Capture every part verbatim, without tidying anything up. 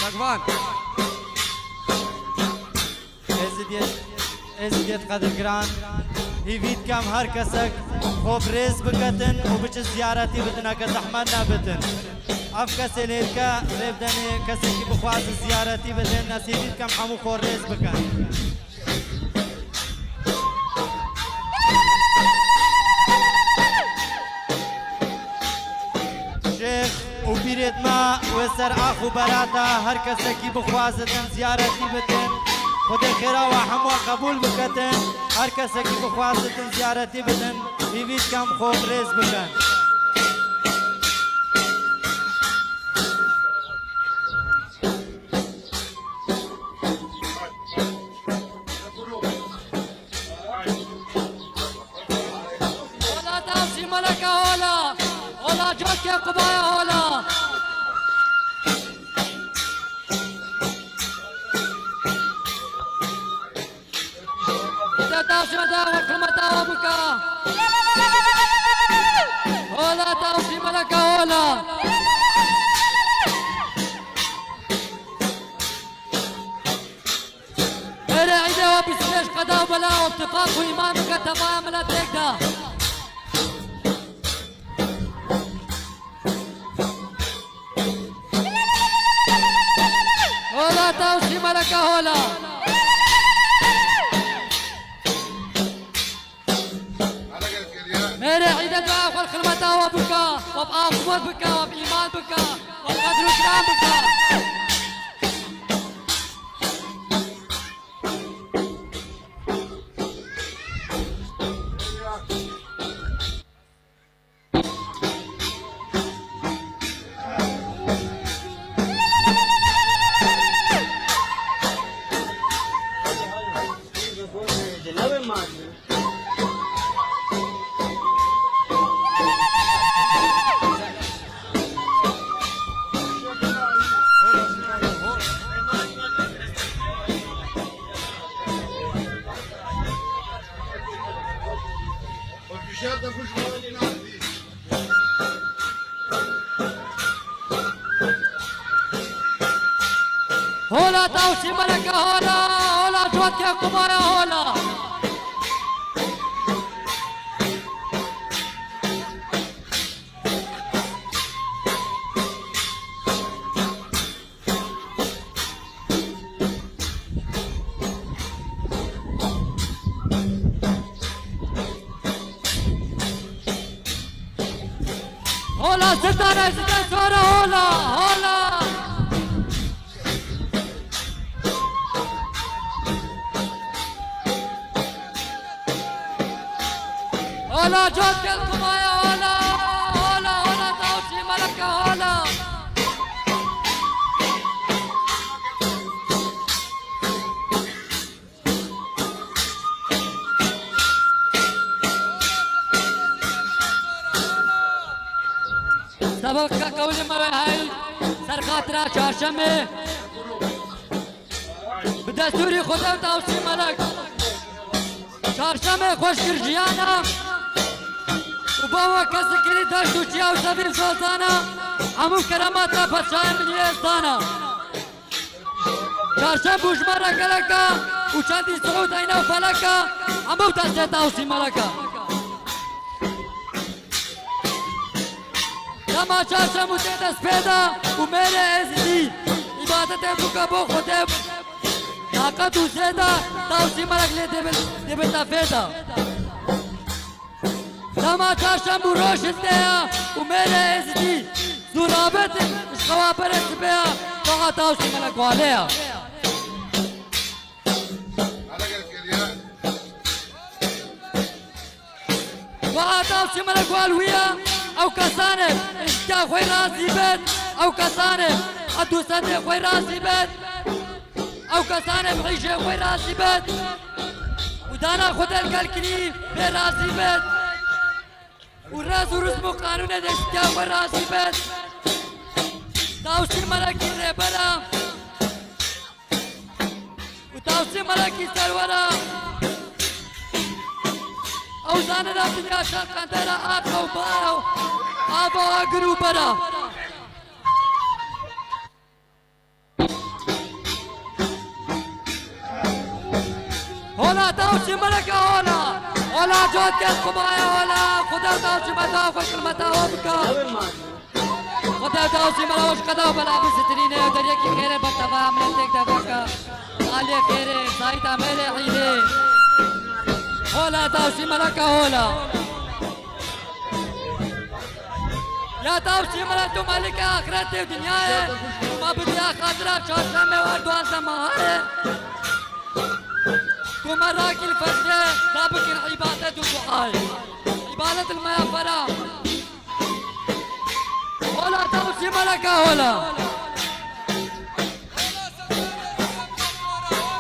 Şakvan. Êzidiyet, Êzidiyet qedirgiran, hîvî dikem her kesek xwe bi rêz biketin û biçin ziyaretî bitin, heke zehmet nebitin. Ev kesê lêrke rê bidenê, kesekî bixwaze ziyaretî bitin, ez hîvî dikem hemû xwe rêz bikin. Şêx û pîrêt me wê ser ax û berata, her kesekî bixwazitin ziyaretî bitin. Xwedê xêra we hemû qebûl biketin. Her kesekî bixwazitin ziyaretî bitin. Hîvî dikem xwe bi rêz bikin. Ola Tavsî Meleke ola. Ola Coşkê Qubaya ola. Îde Tavsî me da xwe xizmeta we bika. Ola Tavsî Meleke ola. Mêrê îdê we bîst û pênc qeda û bela û îtîfaq û îman bike temaya miletêk de. Ola Tavsî Meleke ola. Mêrê îdê dua xwe li xizmeta we bike, we bi ax û bor bike, we bi îman bike, we bi qedr û kiram bike. Hola Tawsî Meleke hola, hola Cotkê Qubaya hola. Hola, sirtane, sirtane, sora, hola, hola. Hola, Cotkê Qubaya, hola, hola, hola, Tawsî Meleke, hola. Sebebka qewlê me wê hey ser xatira çarşemê. Bi destûrî Xwedê û Tawsî Melek. Çarşemê xweş kir jiyana. Û bawa kesikirî deşt û çiya û sevî û zozana. Hemû keremat re padşahê min yê zana. Çarşem bû ji me re geleka û çendî siûd eyna û feleka, hemû destê Tawsî Meleka. Dema çarşem û tê dest pê de û mêrê Êzidî îbadetê bike bo Xwedê, taqet û zêde Tawsî Melek lê dê bi-, dê bête fêda. Dema çarşem û roj hildê ya û mêrê Êzidî zû rabetin ji xewa berê sibê ya, doxa Tawsî Melek walê ya. Wa Tawsî Melek wal wî ya, ew kesanê ji tiya xwe razî bet, ew kesanê hetû sedê xwe razî bet. Ew kesanê bi hîjê xwe razî bet û dana Xwedê li gel kinî bê razî bet û rez û rizm û qanûnê dê ji tiya xwe razî bet. Tawsî Melekî rêbera û Tawsî Melekî serwera. Ew zanira dinya şer qendera ava û bara û ava agir û bera. Hola Tawsî Meleke hola. Hola Cotkê Qubaya hola. Xuda Tawsî Meleka xwe kilmeta we bika. Xuda Tawsî Meleka we ji qeda bela bisitirîne. Deriyekî xêrê ber teva miletêk de veke. Aliyê xêrê, sayîta mêrê hîrê. Hola Tawsî Meleke hola. Ya Tawsî Melek, tu melika axretê û dinyayê, tu me bidiya xatira çarşemê û her duwazdeh meha ye. Tu me rakî li fecrê da bikin îbadet û duayê. Îbadet li me ya fera. Hola Tawsî Meleka hola.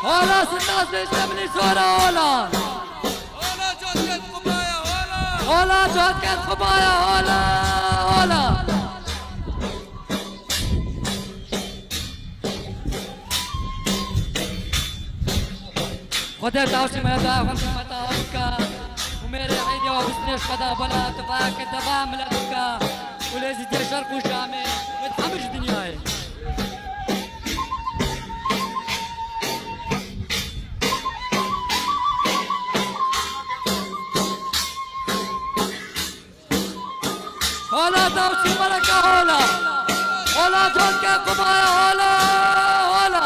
Hola Sultan Sêşte Minî Sora hola. Hola Cotkê Qubaya hola. Hola Cotkê Qubaya hola. Hola. Xwedê Tawsî Meleka xwe qîmeta we bike. Û mêrê Eydê we bistine ji xwe da bela, tifayeke deva milet bike. Û lê zîdê şerq û şamê, wê hemî ji dinyayê. Hola Tawsî Meleka hola. Hola Cotkê Qubaya hola. Hola.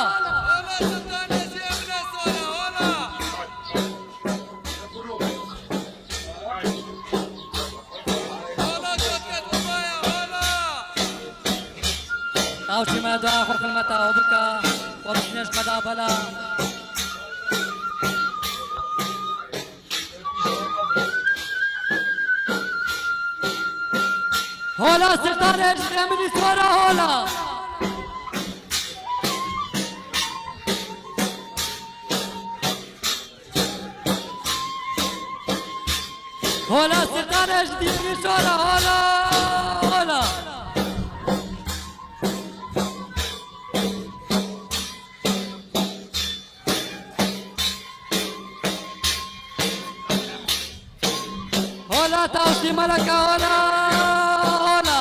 Tawsî Meleka xwe qîmeta we bike. We bistine ji xwe da bela. Hola Sultan Êzidê Minî Sora hola. Hola Sultan Êzidê Minî Sora hola, hola. Hola Tawsî Meleke, hola, hola.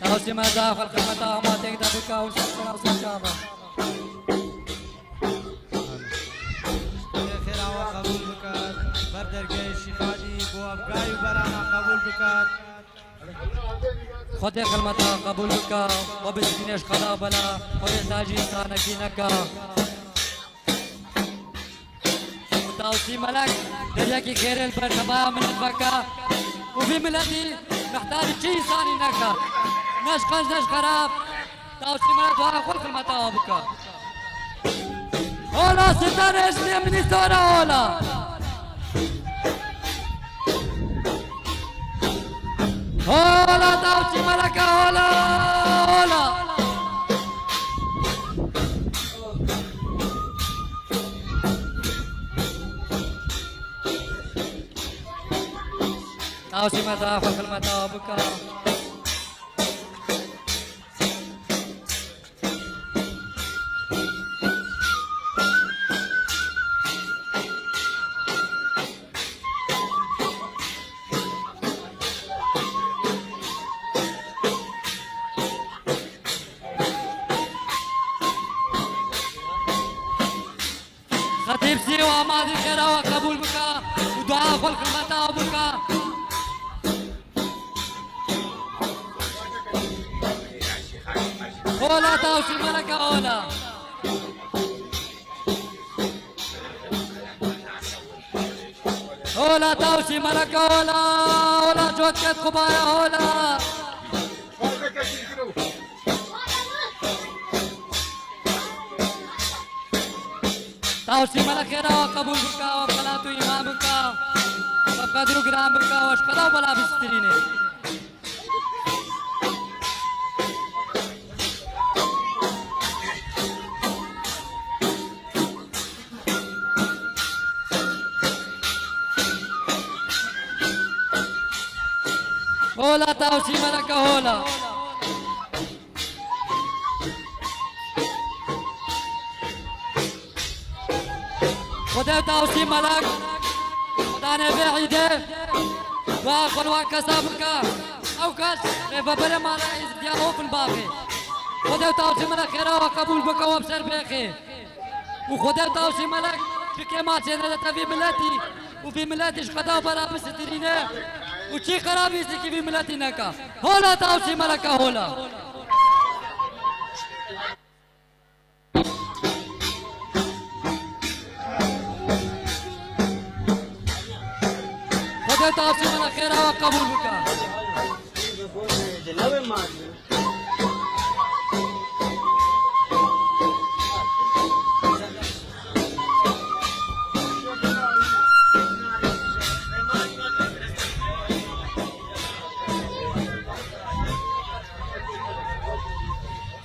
Tawsî Meleke, xwe xizmeta amatêk de bike û ser sera ser çava. Xwedê xêra we qebûl bikat, ber dergehê Şîxadî bo ev gay û berana qebûl bikat. Xwedê xizmeta qebûl bike, we bi sitînê ji Xweda bela, Xwedê te jî însanekî neke. Û Tawsî Melek deryekî xêrê li ber tevaya milet veke û vî miletî mihtarî çi însanî neke. Ne ji qenc ne ji xerab. Tawsî Melek dua xwe xizmeta we bike. Hola Sultan Êzidê min î sora hola. Hola Tawsî Meleke, hola, hola. Tawsî Meleke, xwe xizmeta we bike. Xetîb Sî û Amadî xêra we qebûl bike û dua xwe li xizmeta we bike. Hola Tawsî Meleke, hola. Hola Tawsî Meleke, hola, hola Cotket Xubaya, hola. Tawsî Melek xêra we qebûl bike, we xelat û îman bike, we qedr û giran bike, we ji Xweda û bela bistîrîne. Hola Tawsî Meleke, hola. Xwedê Tawsî Melek, Xudanê vê îdê dua xwe li wan kesa bike. Ew kes rêveberê mala Êzidiya Offenbachê. Xwedê Tawsî Melek xêra we qebûl bike, we bi ser bêxê. Û Xwedê Tawsî Melek ji kêma çênedete vî miletî û vî miletî ji Xweda bera bisitirîne û çî xerabî zikî vî miletî neka. Hola Tawsî Meleke, hola. Xwedê Tawsî Melek xêra we qebûl bike.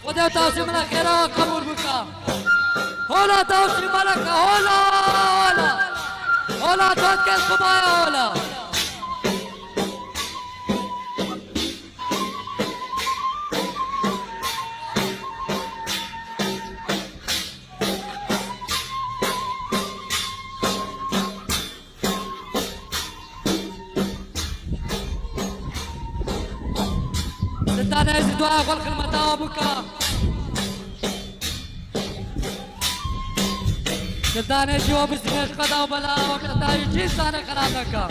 Xwedê Tawsî Melek xêra we qebûl bike. Hola Tawsî Melek, hola, hola. Hola Cotket Xubaya, hola. Sultanê Êzî dua xwe li xizmeta we bike. Sultanê Êzî we bizîne ji Xweda û bela we, qetayî çî însanê xerab neke.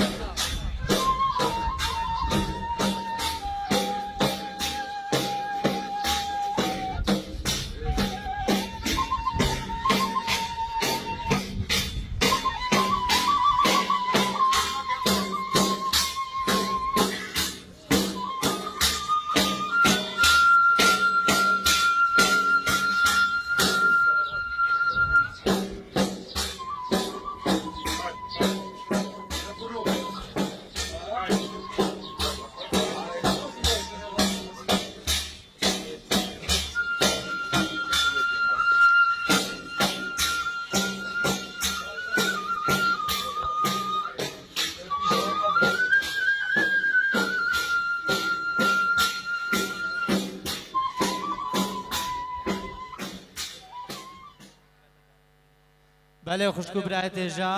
Belê xwişk û birayê têja.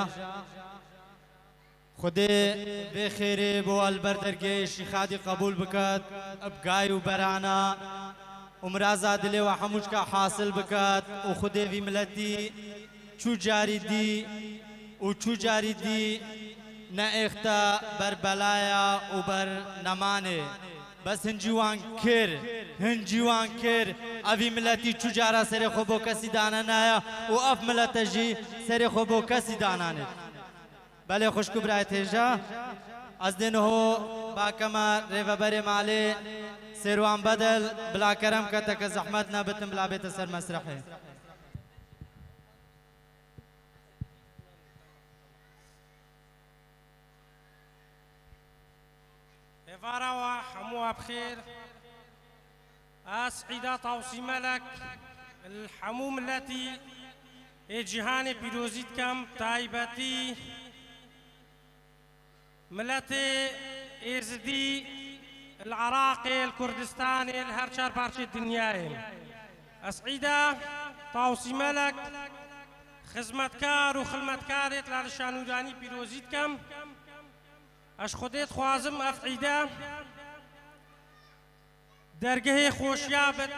Xwedê vê xêrê bo we li ber dergehê Şîxadî qebûl bikat, bi gay û berana û miraza dilê we hemû şika hasil bikat û Xwedê vî miletî çû carî dî û çû carî dî ne êxta ber belaya û ber nemanê. Bes hin cî wan kir, hin cî wan kir. Evî miletî çû cara serê xwe bo kesî dane naya û ev milete jî serê xwe bo kesî dananê. Belê xwişk û birayê têja, ez dê niho bakeme rêveberê malê Sêrwan Bedel, bila kerem ke te ke zehmet nebitin, bila bête ser mesrehê. Êvara we hemû we bi xêr. Ez Îda Tawsî Melek li hemû miletî ê cîhanê pîrozî dikim, taybetî miletê Êzidî li Iraqê, li Kurdistanê, li her çar parçeyê dinyayê. Ez Îda Tawsî Melek, xizmetkar û xilmetkarê Tila Lişanûranî pîrozî dikim. Ez ji Xwedê dixwazim ev îde dergehê xweşiya bit,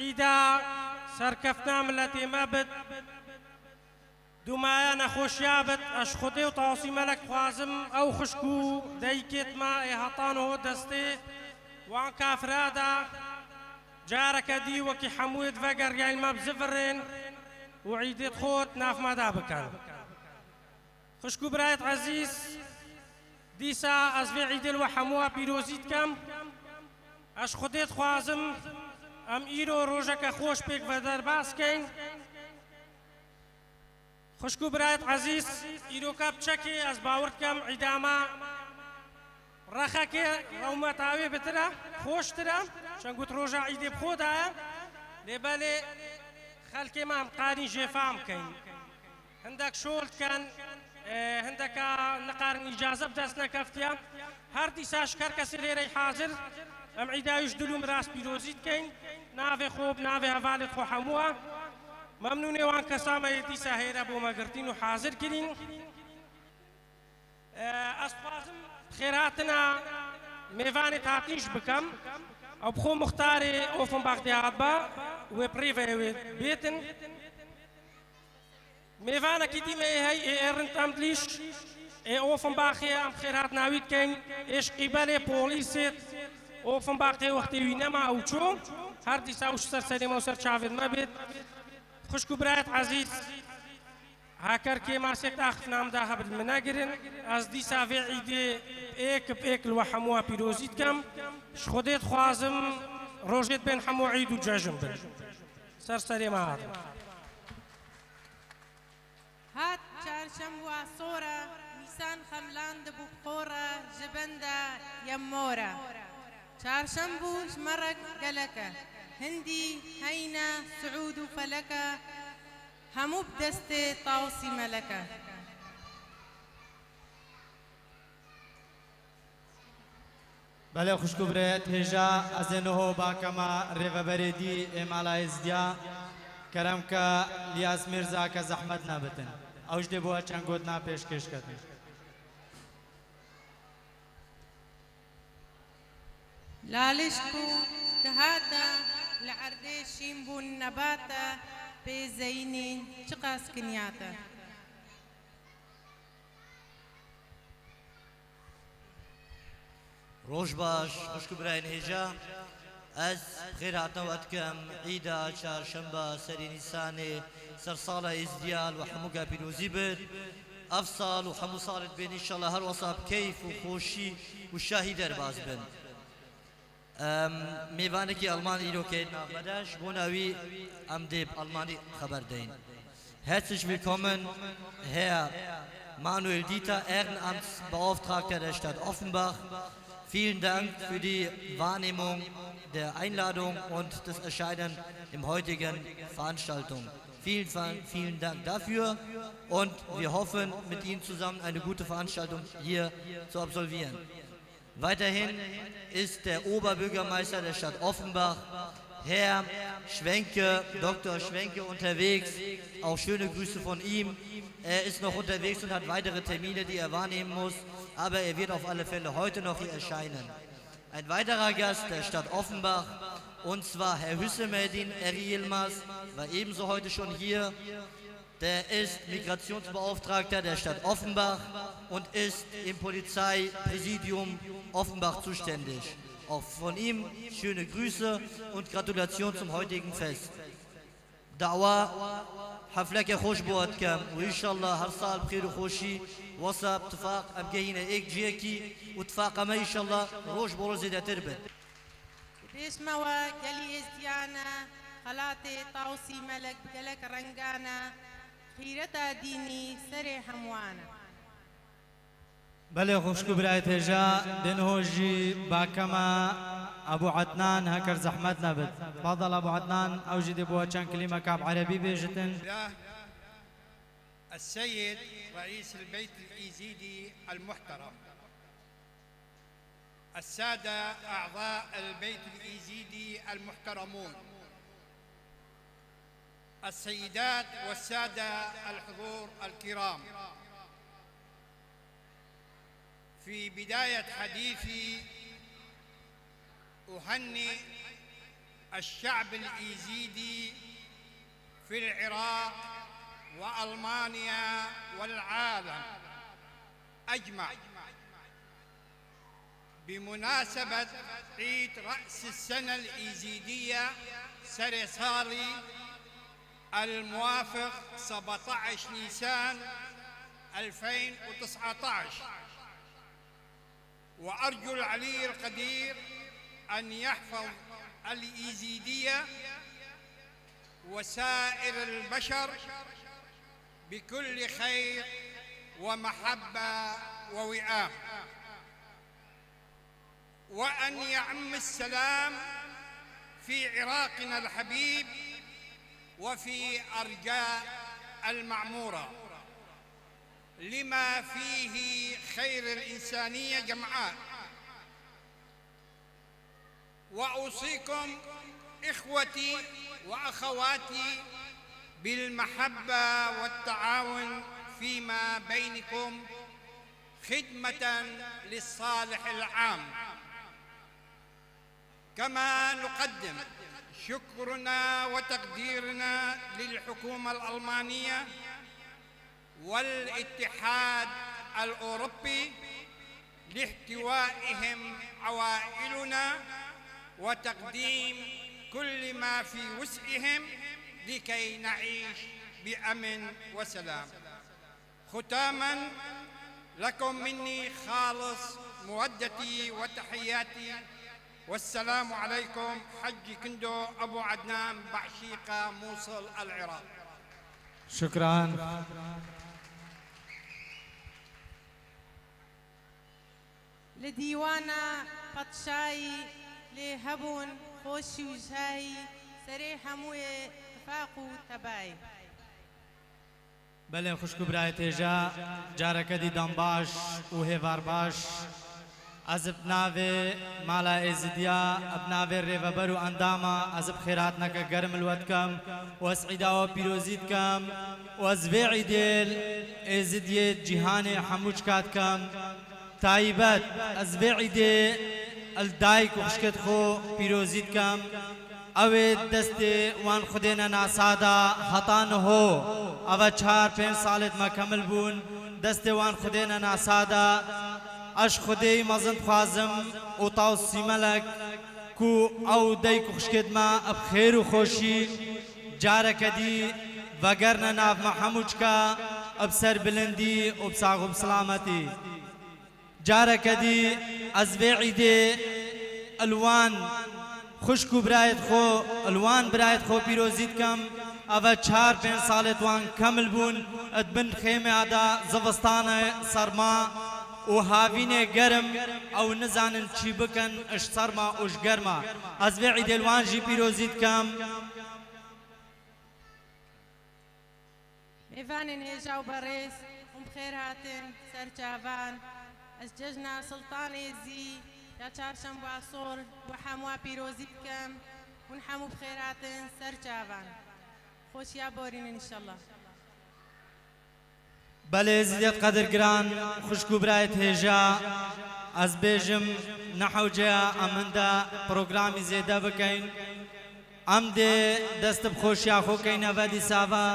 îda serkeftina miletê me bit, dûmaya nexweşiya bit. Ez ji Xwedê û Tawsî Melek dixwazim ew xwişk û dayikêt me ê heta niho destê wan kafira de careke dî wekî hemûyê di vegeriyan me bizivirên û îdê xwe di nav me de bikin. Xwişk û birayêt ezîz, dîsa ez vê îdê li we hemû we pîrozî dikim. Ez ji Xwedê dixwazim em îro rojeke xweş pêk ve derbas kein. Xwişk û birayêt ezîz, îroka bi çekê ez bawer dikim îda me rexekê rewmeta wê bitir e, xweştir e, çend got roja îdê bi xwe de ye. Lê belê xelkê me em qarîn jêfa em kein. Hindek şol dikin, e, hindeka nikarin îcaze bi dest nekeftiye. Her dîsa ji her kesê lêrey hazir, em îda wî ji dil û miras pîrozî dikeyn. Navê xwe, bi navê hevalêt xwe hemû e. Memnûnê wan kesa me yê dîsa hêre bo me girtîn û hazir kirîn. E, ez dixwazim xêrhatina mêvanê hatîn jî bikim. Ew bi xwe muxtarê Offenbach dê hatba, wê bi rê ve wê bêtin. Mêvanekî dî me ê hey ê Ehrenamt Lîş ê Offenbachê em xêrhatina wî dikeyn, ê ji qîbelê polîsê Offenbachê wextê wî nema ew çû, her dîsa ew ji ser serê me û ser çavên me bêt. Xwişk û birayêt ezîz, heker kêmasêk di axiftina min de hebin min negirin, ez dîsa vê îdê êk bi êk li we hemû we pîrozî dikim. Ji Xwedê dixwazim rojêt bên hemû îd û cejn bin. Ser serê me hatin. Hat çarşemb wa sor e, Nîsan xemlan dibû bi xor e, ji benda yem mor e. Çarşemb bû ji me re gelek e, hindî, heyne, siûd û felek e, hemû bi destê Tawsî Melek e. Belê xwişk û birayêt hêja, ez ê niho bakema rêveberê dî ê mala Êzidiya, kerem ke Liyas Mîrza ke zehmet nebitin. Ew jî dê bo we çend gotina pêşkêş ketin. Lalişk û kihata li erdê şîn bûn nebata pê zeyînî çiqas kinyata. Roj baş, xwişk û birayên hêja. Ez bi xêr hatina we dikim. Îda çarşemba serê Nîsanê, sersala Êzidiya li we hemû ke pîrozî bit. Ev sal û hemû salên bên înşallah her wesa bi keyf û xweşî û şahî derbas bin. Em, mêvanekî Alman îro keyt navbede, ji bona wî em dê bi Almanî xeber deyin. Herzlich willkommen, Herr Manuel Dieter, Ehrenamtsbeauftragter der Stadt Offenbach. Vielen Dank für die Wahrnehmung der Einladung und des Erscheinen im heutigen Veranstaltung. Vielen, vielen Dank dafür und wir hoffen, mit Ihnen zusammen eine gute Veranstaltung hier zu absolvieren. Weiterhin ist der Oberbürgermeister der Stadt Offenbach, Herr Schwenke, Doktor Schwenke unterwegs. Auch schöne Grüße von ihm. Er ist noch unterwegs und hat weitere Termine, die er wahrnehmen muss. Aber er wird auf alle Fälle heute noch hier erscheinen. Ein weiterer Gast der Stadt Offenbach, und zwar Herr Hüsemeddin Eri Yilmaz, war ebenso heute schon hier. Der ist Migrationsbeauftragter der Stadt Offenbach und ist im Polizeipräsidium Offenbach zuständig. Auch von ihm schöne Grüße und Gratulation zum heutigen Fest. Dawa hefleke xweş bo dikem û înşallah her sal bi xêr û xweşî wesa bi tifaq em gehîne êk cihekî û tifaqa me înşallah roj bi roj zêdetir be. Pêş me we gelî êzdiyane, xelatê Tawsî Melek bi gelek rengane, xîreta dînî serê hemûane. Belê xwişk û birayê têja, dê niho jî bakema Ebû Ednan heker zehmet nebit. Tfadel Ebû Ednan, ew jî dê bo we çend kilîmeka bi erebî bêjitin. السيد رئيس البيت الإيزيدي المحترم، السادة أعضاء البيت الإيزيدي المحترمون، السيدات والسادة الحضور الكرام، في بداية حديثي أهنئ الشعب الإيزيدي في العراق وألمانيا والعالم أجمع بمناسبة عيد رأس السنة الإيزيدية سري صالي الموافق سبعتعش نيسان ألفين وتسعتعش، وأرجو العلي القدير أن يحفظ الإيزيدية وسائر البشر بكل خير ومحبة ووئام، وأن يعم السلام في عراقنا الحبيب وفي أرجاء المعمورة، لما فيه خير الإنسانية جمعاء. وأوصيكم إخوتي وأخواتي بالمحبة والتعاون فيما بينكم خدمة للصالح العام. كما نقدم شكرنا وتقديرنا للحكومة الألمانية والاتحاد الأوروبي لاحتوائهم عوائلنا وتقديم كل ما في وسعهم لكي نعيش بأمن وسلام. ختاما، لكم مني خالص مودتي وتحياتي، والسلام عليكم، حجي كندو أبو عدنان، بعشيقة، موصل، العراق. شكرا. Li dîwana padşayî lê hebûn xweşî û şahî serê hemûyê tifaq û tebayî. Belê xwişk û birayê têja, careke dî dem baş û hêvar baş. Ez bi navê Mala Êzidiya, bi navê rêveber û endama ez bi xêrhatineke germ li we dikem û ez îda we pîrozî dikem û ez vê îdê li Êzidiyê cîhanê hemû çika dikem. Taybet, ez vê îdê li dayik û xwişkêt xwe pîrozî dikem. Ew ê destê wan xwedê nenasa da heta niho, eva çar pênc salêt me kemil bûn, destê wan xwedê nenasa da. Ez ji Xwedêyî mezin dixwazim û Tawsî Melek ku ew dayik û xwişkêt me bi xêr û xweşî careke dî vegerine nav me hemû çika bi serbilindî û bi sax û bi silametî. Careke dî ez vê îdê li wan xwişk û birayêt xwe, li wan birayêt xwe pîrozî dikim. Eve çar pênc salêt wan kemil bûn, di bin xêmeya de zivistanê serma û havînê germ, ew nizanin çî bikin ji serma û ji germa. Ez vê îdê li wan jî pîrozî dikim. Mêvanên hêja û berêz, hûn bi xêr hatin ser çavan. Ez cejna Siltanê Zî ya Çarşemba Sor bo hemwa pîrozî dikim. Hûn hemû bi xêr hatin ser çavan. Xweşiya borînin înşallah. Belê, zîdiyet qedirgiran, xwişk û birayet hêja, ez bêjim, ne hewce ye em hinde programî zêde bikeyn. Em dê dest bi xweşiya xwe keyne ve dîsa ve.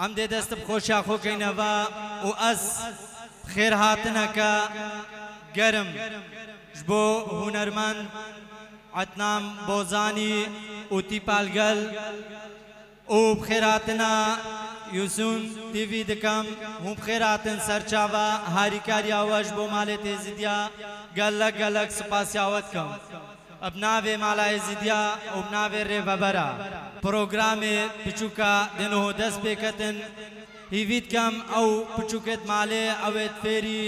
Em dê dest bi xweşiya xwe keyne ve û ez bi xêrhatineke germ ji bo hunermend Ednan Bozanî û Tîpal Gel û bi xêrhatina Yusûn T V dikim. Hûn bi xêr hatin ser çava harîkariya we ji bo malê têzidiya. Gelek gelek spasiya we dikim. Bi navê Mala Êzidiya û bi navê rêvebera programê piçûka dê niho dest pê ketin. Hîvî dikem ew piçûkêt malê ew ê fêrî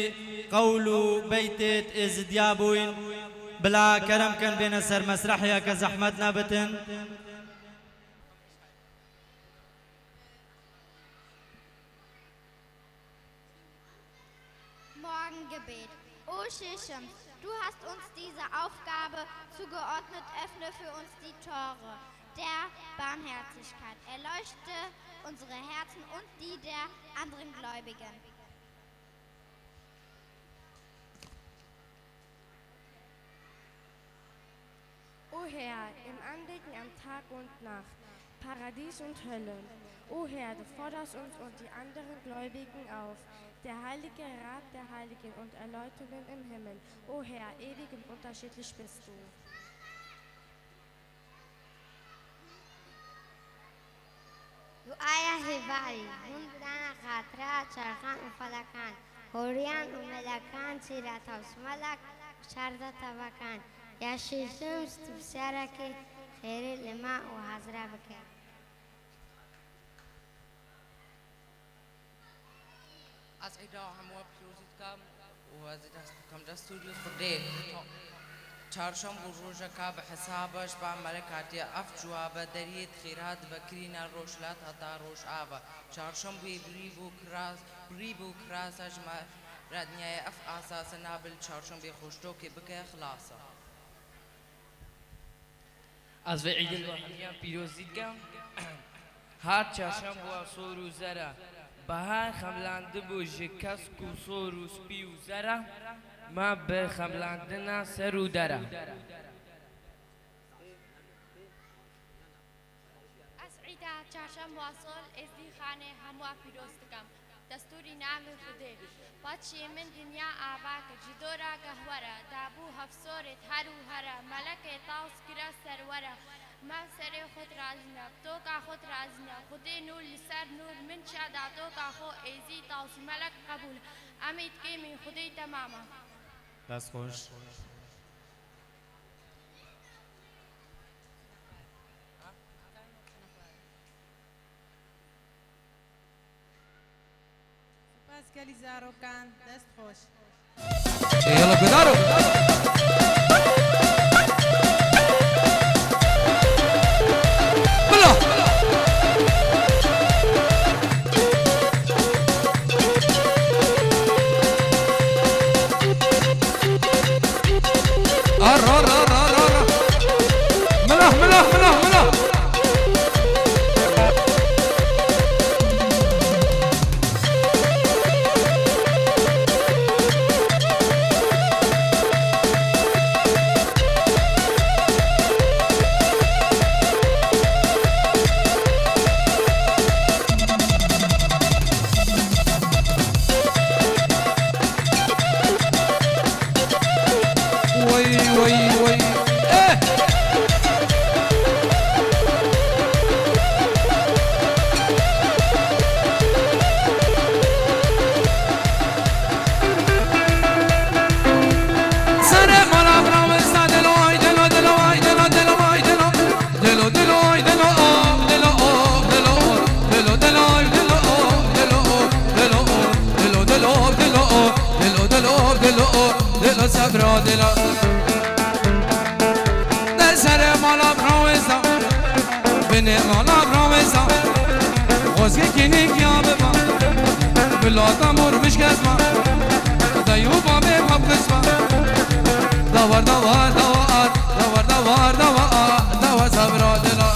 qewl û beytêt Êzidiya bûyn. Bila kerem ken bêne ser mesrehê ke zehmet nebitin. Morgengebet. O Sheshem, du hast uns diese Aufgabe zugeordnet, öffne für uns die Tore der Barmherzigkeit, erleuchte unsere Herzen und die der anderen Gläubigen. O Herr, im Andenken an Tag und Nacht, Paradies und Hölle. O Herr, du forderst uns und die anderen Gläubigen auf, der heilige Rat der Heiligen und Erleuchtungen im Himmel. O Herr, ewig und unterschiedlich bist du. Duaya hêvarî, hûn dana xatira çerxan û felekan, horiyan û melekan, çîra tawsmelek û çardeh tevekan. Ya şêşim, stûpsyarekê xêrê li me û hazira bike. Ez îda hemû pîrozî dikim û ez ê dest bikim destûrî Xwedê. Çarşemb û rojeka bi hesaba ji ba melek hatiye ev ciwabe deriyê dixêra dibekirîne rojhilat heta rojava. Çarşembê birî bû kiras, birî bû kirasa ji me re dinyayê ev asase nabe li çarşembê xweştokê bike xilasa. Ez vê îdil we hemiyan pîrozî dikim. Hat çarşemb û sor û zera. Bahar xemlandibû ji kesk û sor û spî û zera. Ma bi xemlandina ser û dera. Ez îda çarşemb û sor Êzdîxanê hemû pîroz dikim. Destûrî navê Xwedê. Paşê min dinya ava kir, ji dora gehwera, dabû hevsorê her û here, melekê taws kire serwere, me serê xwe dirazîne, bi toka xwe dirazîne, Xwedê nûr li ser nûr, min şa da toka xwe, êzî taws melek qebûl, em ê dikêmîn Xwedê temama. Dest xweş. Spas gelî zarokan, dest xweş. Ê, yala gudaro. Bila. Ar, ar, ar, ar, ar. Milah, milah, milah, milah. Wey, wey, wey. Eh! Sere mala bravo, sa delo, ay delo, delo, ay delo, delo, ay delo. Delo, delo, ay delo, oh, delo, oh, delo, delo, ay delo, oh, delo, oh, delo, oh, delo, delo, delo, oh, delo, delo, delo, oh, delo, sabra, delo. Te sere mala braweza, bine mala braweza. Xozge kinik ya beba, bilata mor bişkezma. Dayû babê xwe bixisma. Da Dawar, dawar, dawar, dawar, dawar, dawar, dawar, sabra dila.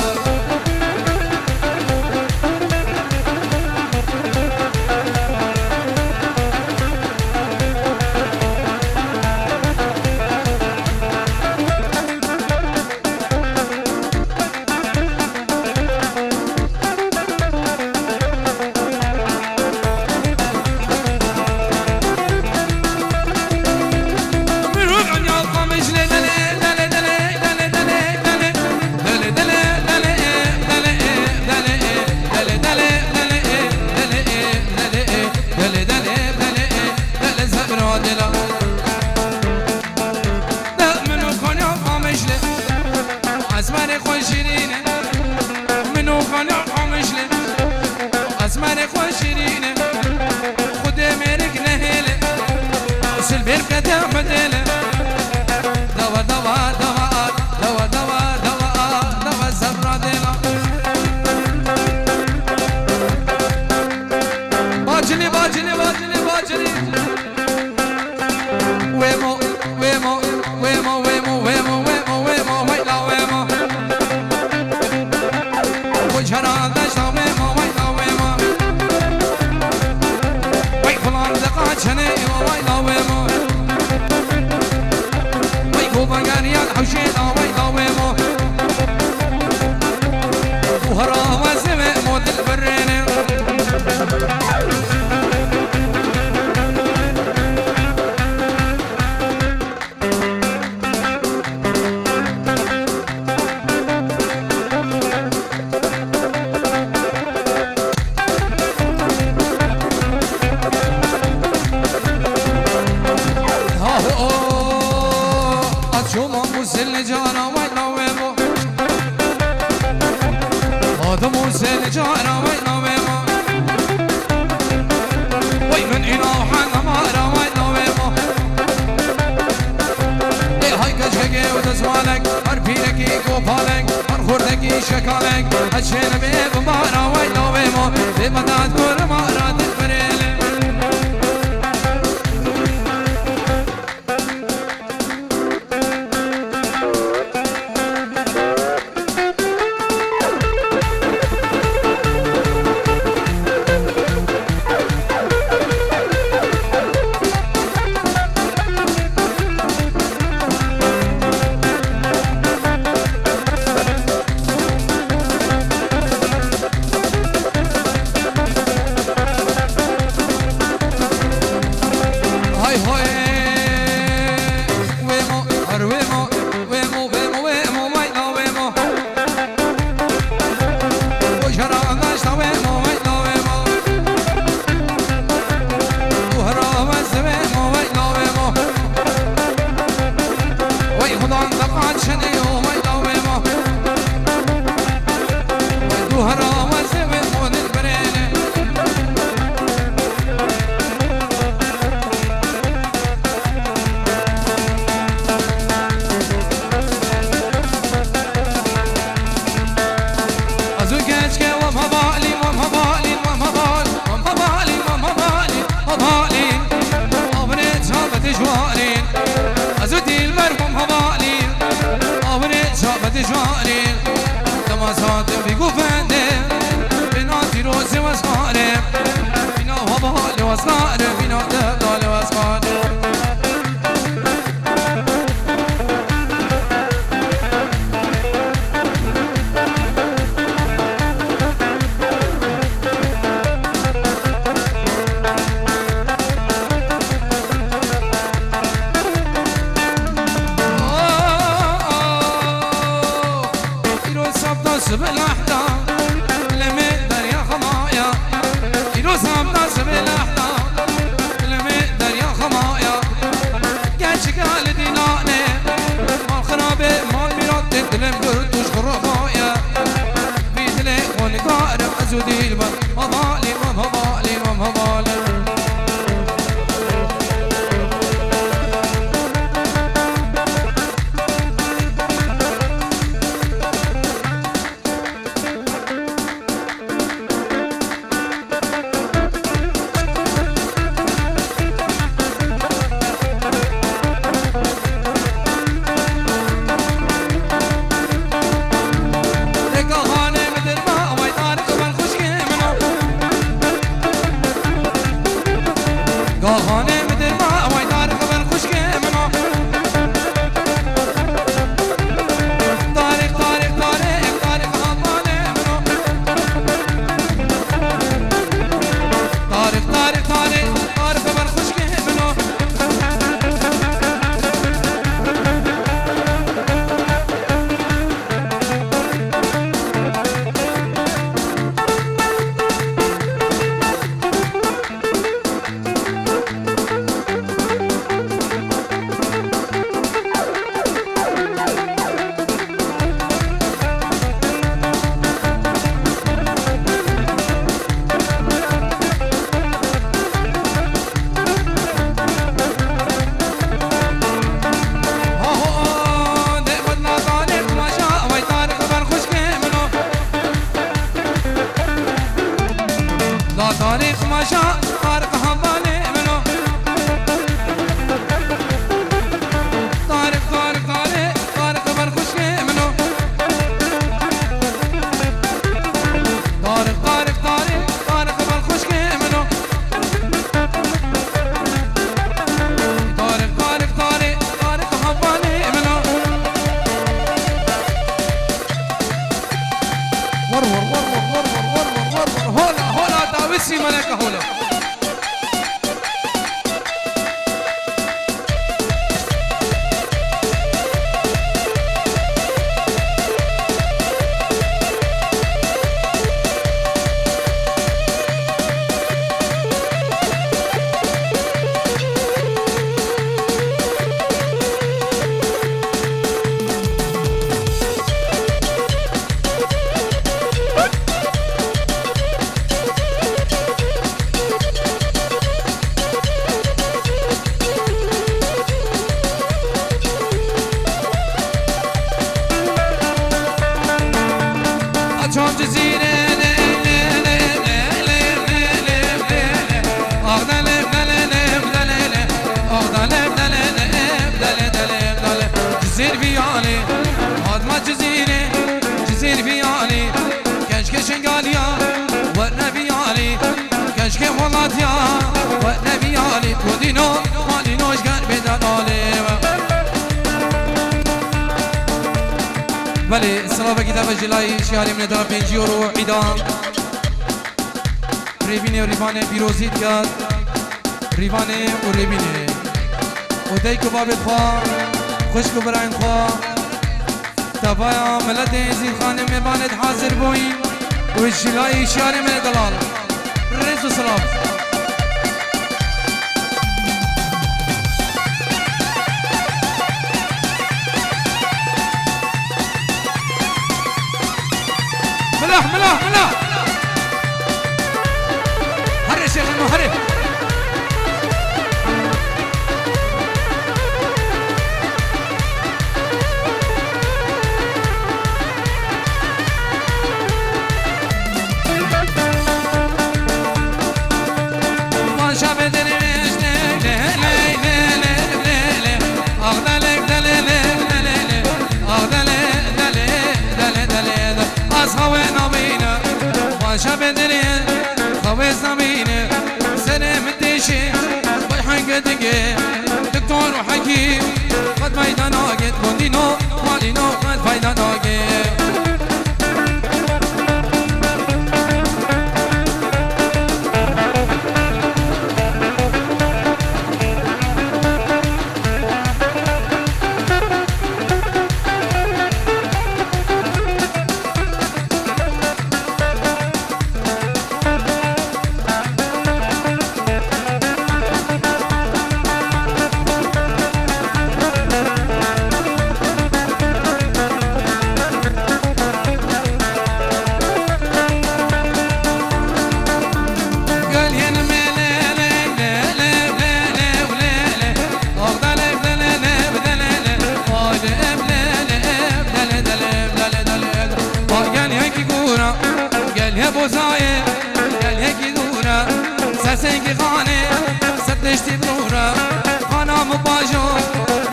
Dil min û Konya Qamişli, esmerê xwe şîrîn e. Min û Konya Qamişli, esmerê xwe şîrîn e. Xwedê mêrik nehêle, silbêr kete xwe dêle. Dawa, dawa, dawa, dawa, dawa, dawa, dawa, zebra dêla. Bacili, bacili, bacili, bacili. Wemo, wemo, wemo, wemo, wemo, wemo, wemo, weyla wemo. Koçera deşta wemo, weyla wemo. Wey filan de qaçene, weyla wemo. Wey kova geriyan hewşe da, weyla wemo. Bu hara weze wemo dil birene. Ha ho, açoma muzel cana, weyla wemo. Adım o seni cara, vay la ve ma. Vay min îna hana mara, vay la ve ma. Ê hay keçkekê û dezmalek, her pîrekî kopalek, her xurdekî şekalek, her çêne bê bimara, vay la ve ma. Bê medat kurmara dilberê. Hay hay. Wemo, her wemo, wemo, wemo, wemo, vay la wemo. Ojara andaşta wemo, vay la wemo. Uhra wez wemo, vay la wemo. Vay xudan da qaçene yo, vay la wemo. Vay duhra wez wemo dilberene. Ez û keçke wem hevalî, wem hevalî, wem heval, wem hevalî, wem hevalî, hevalî. Avne çavet jwarî. Ez û dilber wem hevalî. Avne çavet jwarî. Dema saetim bî guvende. Bina dîrozê wezxane. Bina hevalê wezxane. Bina devdalê wezxane. Îro sabda sibilahda, lemê derya xemaya. Îro sabda sibilahda, lemê derya xemaya. Gerçek hali dinane, mal xirabe, mal mirat, dilim bir tuş xurabaya. Bir dile xonikarim, ez û dilber, hevalî, wem hevalî, wem hevalî. Tarîq maşa, Tarîq hevalê min o. Tarîq, Tarîq, Tarîq, Tarîq ber xwişkê min o. Tarîq, Tarîq, Tarîq, Tarîq ber xwişkê min o. Tarîq, Tarîq, Tarîq, Tarîq hevalê min o. War, war, war. Hola, hola, dawî sî meleke hola. Açan Cizîrê, lê, lê, lê, lê, lê, lê, lê, lê, lê, lê. Ax delê, delê, lê, delê, lê. Ax delê, delê, lê, delê, delê, delê. Cizîr vîyalî, Fatma Cizîrê, Cizîr vîyalî. Keşke Şengaliya, werne vîyalî. Keşke Holatiya, werne vîyalî. Godîno, malîno, ji ger bêde dalê. Belê, silavekî te ve ji layî şiyarê min e dana pêncî euro îda. Rêvînê û rîvanê pîrozî diket. Rîvanê û rêvînê. Û dayik û babê xwe, xwişk û birayên xwe. Tevaya miletê Zîrxanê mêvanê dihazir bûyî û ji layî şiyarê min e delal. Rêz û silav. Milah, milah, milah. Herê şêxê min, herê. Paşa Bedirî lê, lê, lê, lê, lê, lê. Ax delê, delê, lê, delê, lê. Ax delê, delê, delê, delê, lê. Az xawê nabîne, Paşa Bedirî, xawê nabîne. Serê min têşî, vay henge dingê. Doktor û hekîm, qet fayda nagêt. Gondîno, malîno, qet fayda nagêt. Gel he bozayê, gel he ki dûre, sesên ki xanê, ser tiştî birûre. Xana min bajo,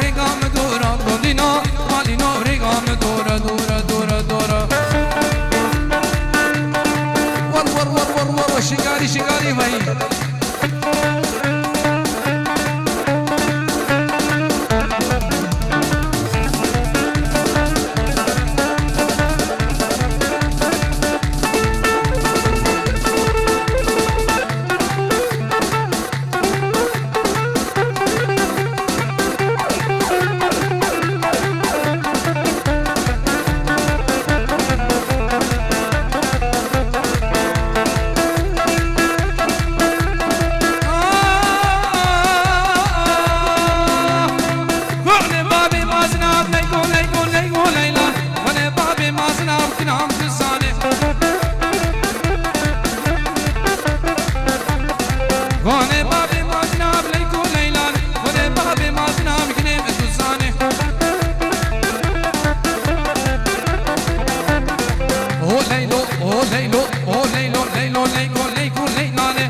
rêga min dûre, gondîno, malîno, rêga min dûre, dûre, dûre, dûre. War, war, war, war, war, war, şingarî, şingarî veyî. Gunê babê mazina, leygo, leygo, leygo, leyla. Gunê babê mazina, kinam dizane. Gunê babê mazina, leygo, leyla. Gunê babê mazina, kinê me dizane. Ho leylo, ho leylo, ho leylo, leylo, leygo, leygo, leygo, leylane.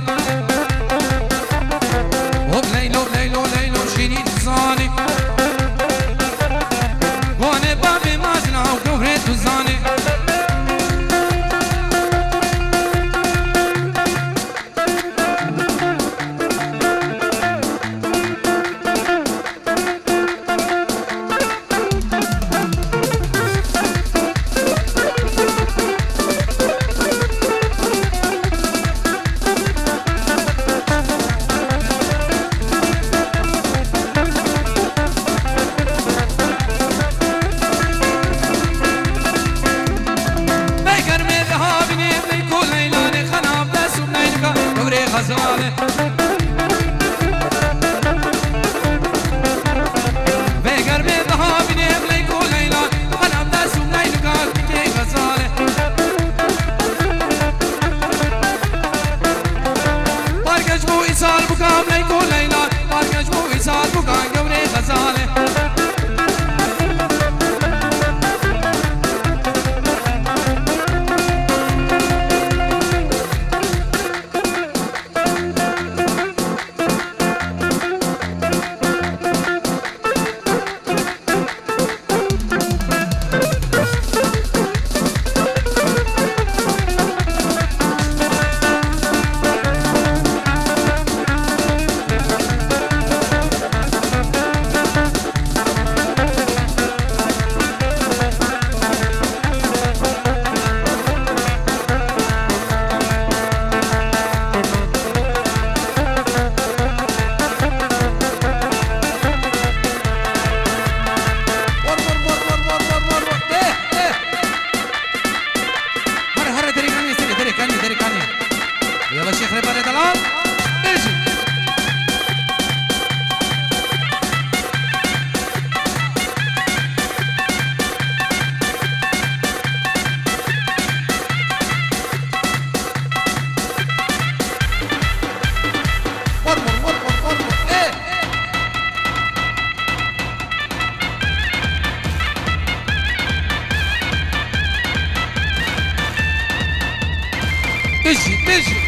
Bijî, bijî.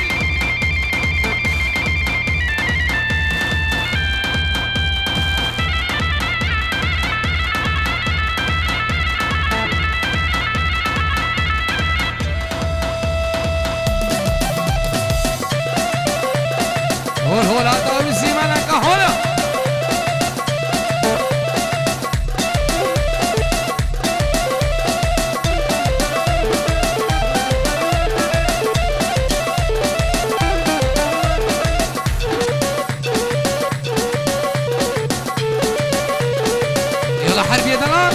Hol hol hata wî zîmeneke hol e. Yala herbiyê de lan.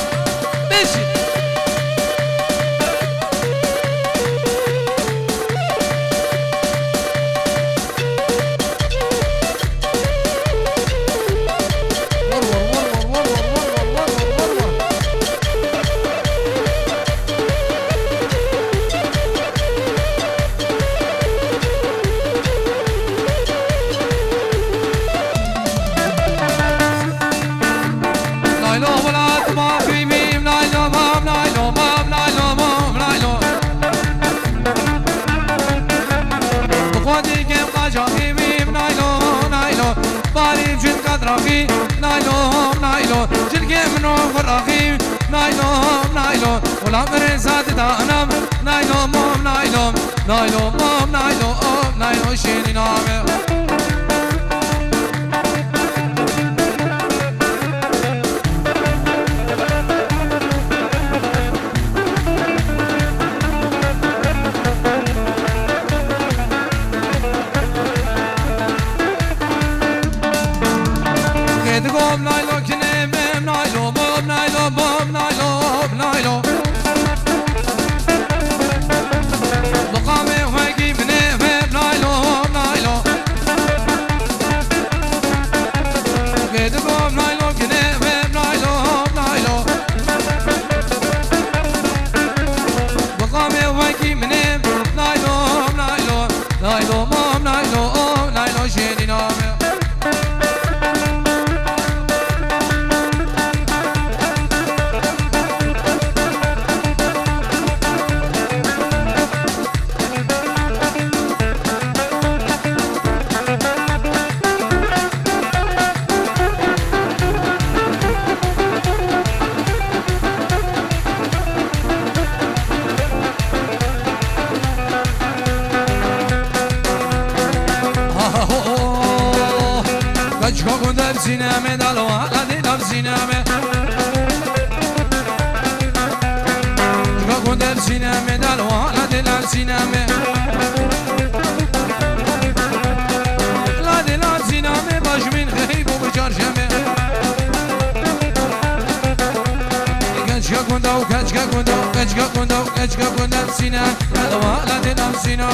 Beşi. Naylo welat ma bîmîm, naylo mam, naylo mam, naylo mam, naylo. Bi xwe dî kêm qaca bîmîm, naylo, naylo. Barî cin qedraxî, naylo, naylo. Cilkê min o xuraxî, naylo, naylo. Wela min rêza dida anam, naylo mam, naylo. Naylo mam, naylo, oh, naylo şêrîna me. Qê digom naylo kinê me, naylo mam, naylo mam, naylo, naylo. Muqamê wekî min ê vê naylo, naylo. Vê digo naylo, ginê vê naylo, naylo. Muqamê wekî min ê naylo, naylo. Naylo mam, naylo, oh, naylo şêrîna me. Kaçka gundar sineme dalwa la de la sineme. Kaçka gundar sineme dalwa la de la sineme. La de la sineme başmin hey bu çarşeme. Keçke gunda, keçke gunda, keçke gunda, keçke gunda sine, elwa la de nam sina.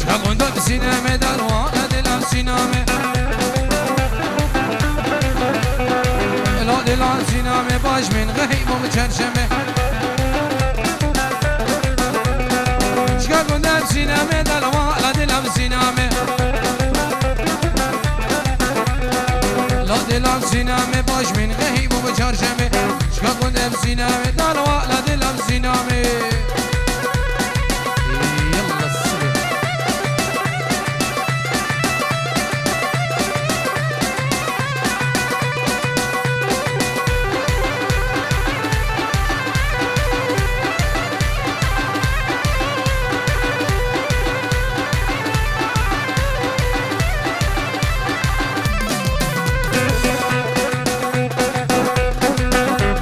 Çagundan sineme darwa la de la siname. La de la siname baş min gehî mum çerşeme. Çka gundem siname dalwa la dilam siname. La dilam siname baş min gehî bu çarşeme. Çka gundem siname dalwa la dilam siname. Yallah sibê.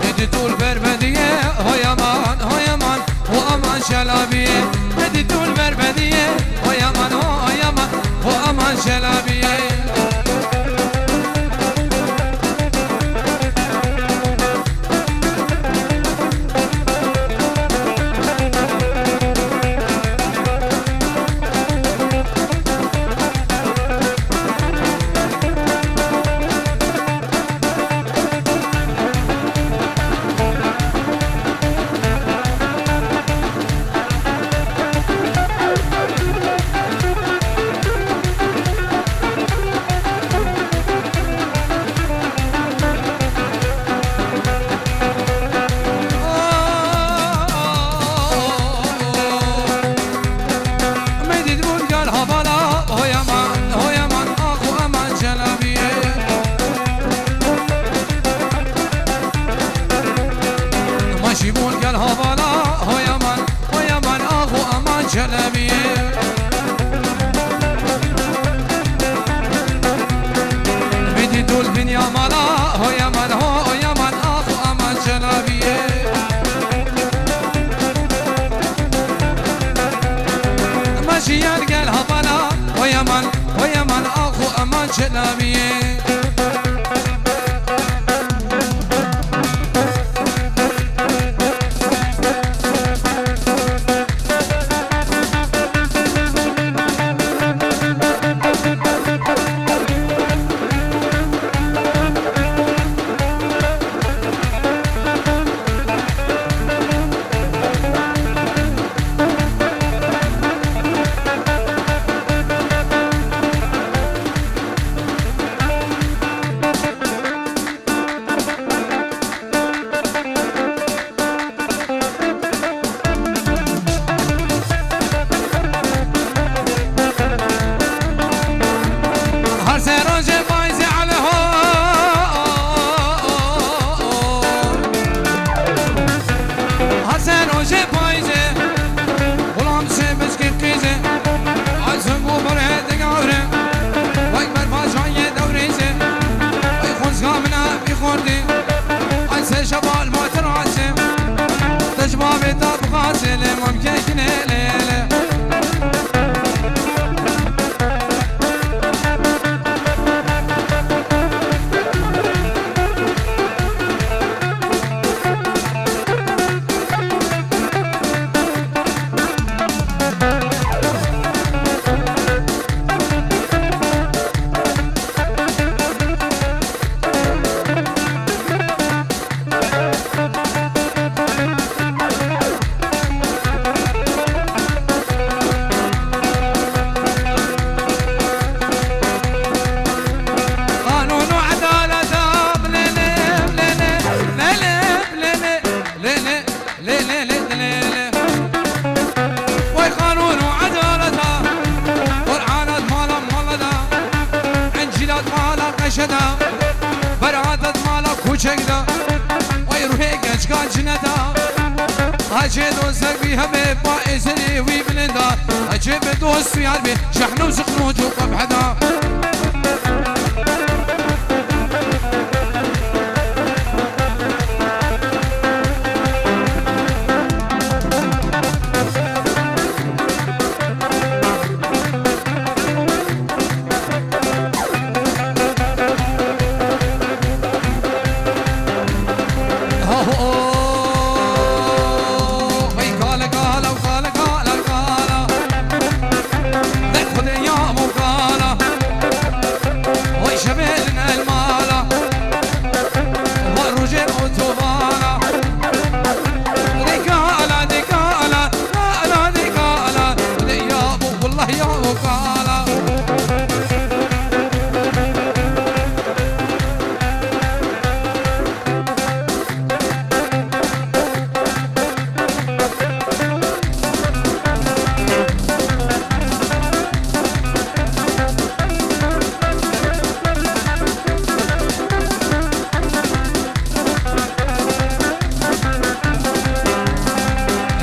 Edi tul berbediye, hoy aman, hoy aman, ho aman şelabiye. Edi tul berbediye, hoy aman, hoy aman, ho aman şelabiye. Çelabiyê. Her se rojê payzê ele ho. Her se rojê payzê. Xulam sê biskê qîzê. Ay zing û birê digavre. Way berfa cayê dewrêzê. Ay xwezga min a bî xortê. Ay se şeval ma tirasê. Te ji bavê te bixasê lê mam kekine lê lê. Qanûn û edaleta bilêlê, bilêlê, bilêlê, bilêlê, bilêlê. Lê, lê, lê, lê, lê. Way qanûn û edaleta, Qur'ana di mala mala da, Encîla di mala qeşe da, Berata di mala kûçek da, way ruhê gençka cineta. Hacê dozek wî hemê ba êzerê wî bilinda. Hacê bi dost û yar bê, şehn û ziqnûc û qebhe da. Oy şevêlin el mala, va rojê otobana. Dikala, dikala, dikala, dikala. De ya bu, wallah ya bu kala.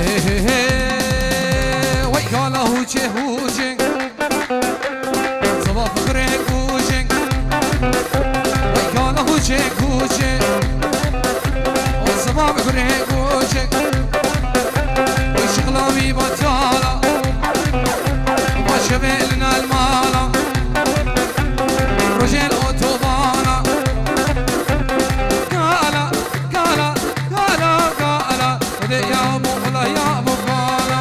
Ê, hê, hê, wey kala hûçê hûçê. Siva fikrê kûçê. Wey kala hûçê hûçê. O siva fikrê kûçê. Wey şixla wî batala. Başe belin el mala. Rojel otobana. Kala, kala, kala, kala. De ya bu, la ya bu, kala.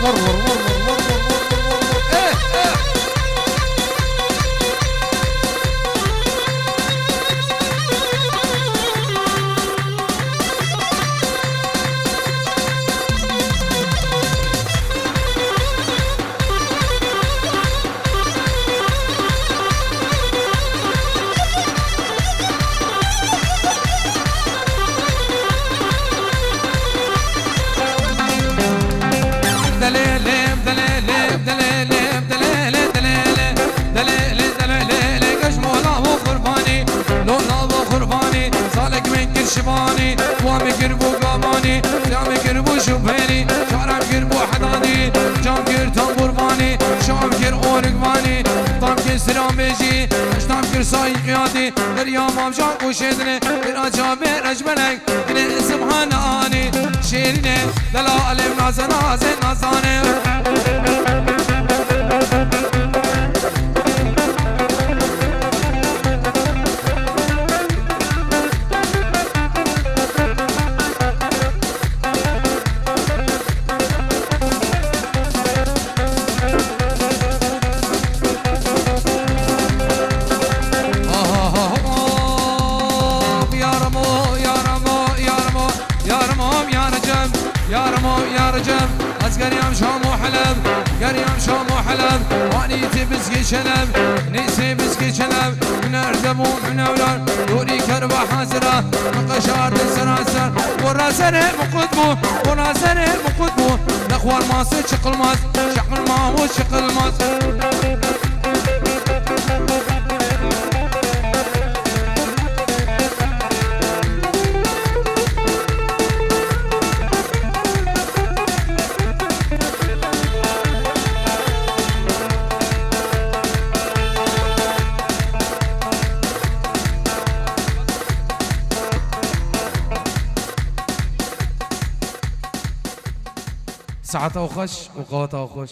Vur, vur, vur. Eh, eh. Delêlê, delêlê, delêlê, delêlê, delêlê, delêlê, delêlê, delêlê, geş mola û qurbanî, lola û qurbanî, salek min kir şivanî, wa min kir bû gavanî, ya min kir bû şubênî, şaram kir bû hedadî, cam kir tamburvanî, şam kir onikvanî, tam kir siram bêjî, tam kir sayî qiyadî, derya mavcan kuşêdine, bir acabê rejbelek, Dilê Subhananî şêrîne, dela alem naze naze nazane. Geriyam Şam û Heleb, geriyam Şam û Heleb, hanî tê bizgê çeleb, nê sê bizgê çeleb, min erdem û min ewlad, dorî kerba hazira, min qeşartin seraser, wora serê min qut bû, wora serê min qut bû, nexwar masê çiqilmaz, çiqilma û çiqilmaz. Saeta xweş û qeweta xweş.